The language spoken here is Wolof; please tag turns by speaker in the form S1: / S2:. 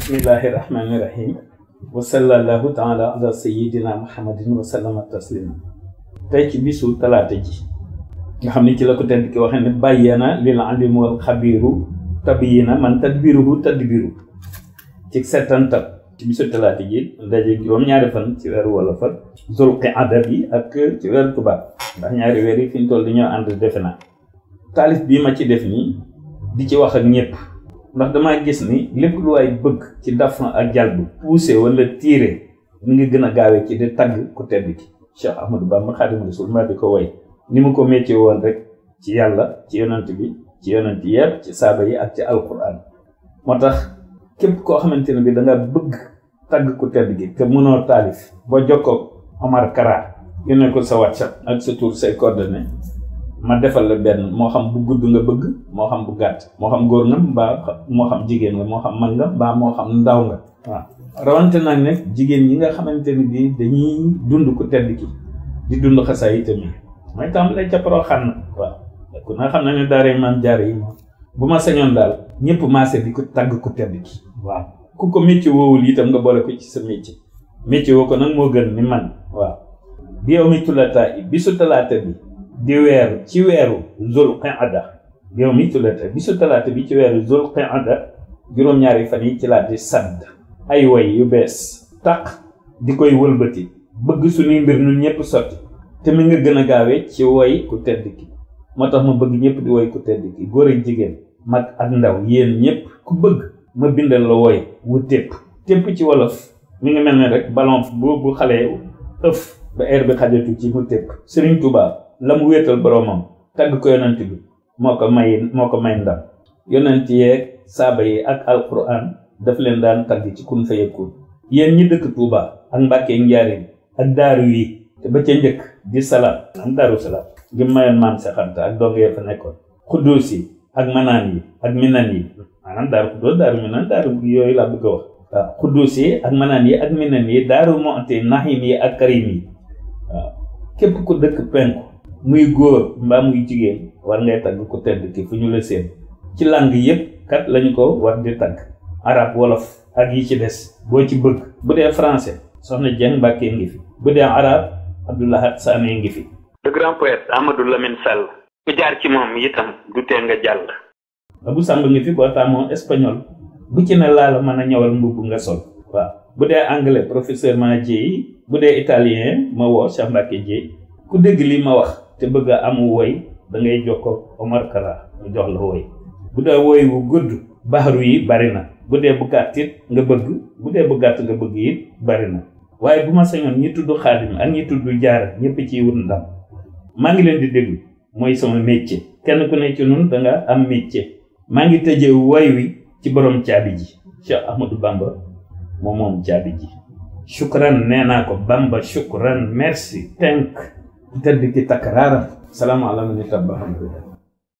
S1: Bismillahirrahmanirrahim. Wa sallallahu ta'ala ala sayyidina Muhammadin wa sallama taslima. Tey ci bisu talaata ji nga xam ne ci la ko tedd ki waxee ne bayyana lil alim wal xabiru tabyina man tadbiruhu tadbiru ci settantal ci bisu talaata ji daje juróom-ñaari fan ci weeru wolof ak zul qiada bi ak ci weeru tubaab ndax ñaari weer yi fi ñu toll dañoo ànd defe naa taalif bii ma ci def nii di ci wax ak ñëpp ndax damaa gis ni lépp lu waay bëgg ci dafna ak jalbu poussé wala tiré mi ngi gën a gaawee ci di tagg ku tedd ki Cheikh Ahmadou Bamba Xaadimu Rasuul ma di ko woy ni mu ko métier woon rek ci yàlla ci yonent bi ci yonent yëpp ci saaba yi ak ci alquran moo tax képp koo xamante ne bi da nga bëgg tagg ku tedd gi te mënoo taalif boo jokkoo Omar Kara yónnee ko sa WhatsApp ak sa tur say coordonnées ma defal la benn moo xam bu gudd nga bëgg moo xam bu gàtt moo xam góor nga mbaa moo xam jigéen nga moo xam mag nga mbaa moo xam ndaw nga waaw rawante nag ne jigéen ñi nga xamante ni bi dañuy dund ku tedd ki di dund xasaay yi tamit mooy tàmbalee ca Porokhane na waaw ku na xam na ne daara Maam Jaara yi moom bu ma sañoon daal ñëpp maase di ko tàgg ku tedd ki waaw ku ko métier woowul itam nga boole ko ci sa métier woo ko nag moo gën ni man waaw bi yow mi tulata yi bisu talaata bi di weer ci weeru zul qiada yow mi tulata bisu talaata bi ci weeru zul qiada juróom-ñaari fan yi ci laa di sadd ay woy yu bees taq di koy wëlbati bëgg suñuy mbir ñun ñëpp sotti te mi nga gën a gaawee ci woy ku tedd ki moo tax ma bëgg ñëpp di woy ku tedd ki góor ak jigéen mag ak ndaw yéen ñëpp ku bëgg ma bindal la woy wu tépp ci wolof mi ngi mel ne rek ballon bu xale ëf ba air bi xajatu ci mu tépp Serigne Touba la mu wéetal boromam tagg ko yonent bi moo ko may ndam yonent yeeg saaba yi ak alquran daf leen daan tagg ci kun fayakun yéen ñi dëkk Touba ak Mbàkke Njaaréem ak daaru yi te ba ca njëkk di salaam am daaru salaam gi mayoon maam Seex Anta ak dong yee fa nekkoon xudduus yi ak manaan yi ak minan yi maanaam daaru xudduus daaru minan daaru yooyu laa bëgg a wax waaw xudduus yi ak manaan yi ak minan yi daaru monte naxim yi ak karim yi waaw képp ku dëkk penku muy góor mbaa muy jigéen war ngay tagg ku tedd ki fu ñu la seen ci langue yépp kat lañu ko war di tagg arab wolof ak yi ci des boo ci bëgg bu dee français soxna Dieng Mbàkke ngi fi bu dee arab Abdoulahat Sané ngi fi le grand poète Amadou Lamine Sall ku jaar ci moom itam du tee nga jàll Abou Samb ngi fi boo taamoo espagnol bu ci ne laa la mën a ñëwal mbubb nga sol waaw bu dee anglais professeur ma Dieye bu dee italien ma woo Cheikh Mbacke Dieye ku dégg li ma wax te bëgg a amu woy da ngay jokkoo Omar Kara mu jox la woy bu dee woy wu gudd baxaru yi bari na bu dee bu gàtt it nga bëgg bu dee bu gàtt nga bëgg it bari na waaye bu ma sañoon ñi tudd Xaadim ak ñi tudd Jaara ñëpp ciy wut ndam maa ngi leen di déglu mooy sama métier kenn ku ne ci nun da nga am métier maa ngi tëjee woy wi ci borom caabi ji Cheikh Ahmadou Bamba moom caabi ji shukran nee naa ko Bamba shukran merci tënk tëdd ki takraaram salaamaaleykum ni tabba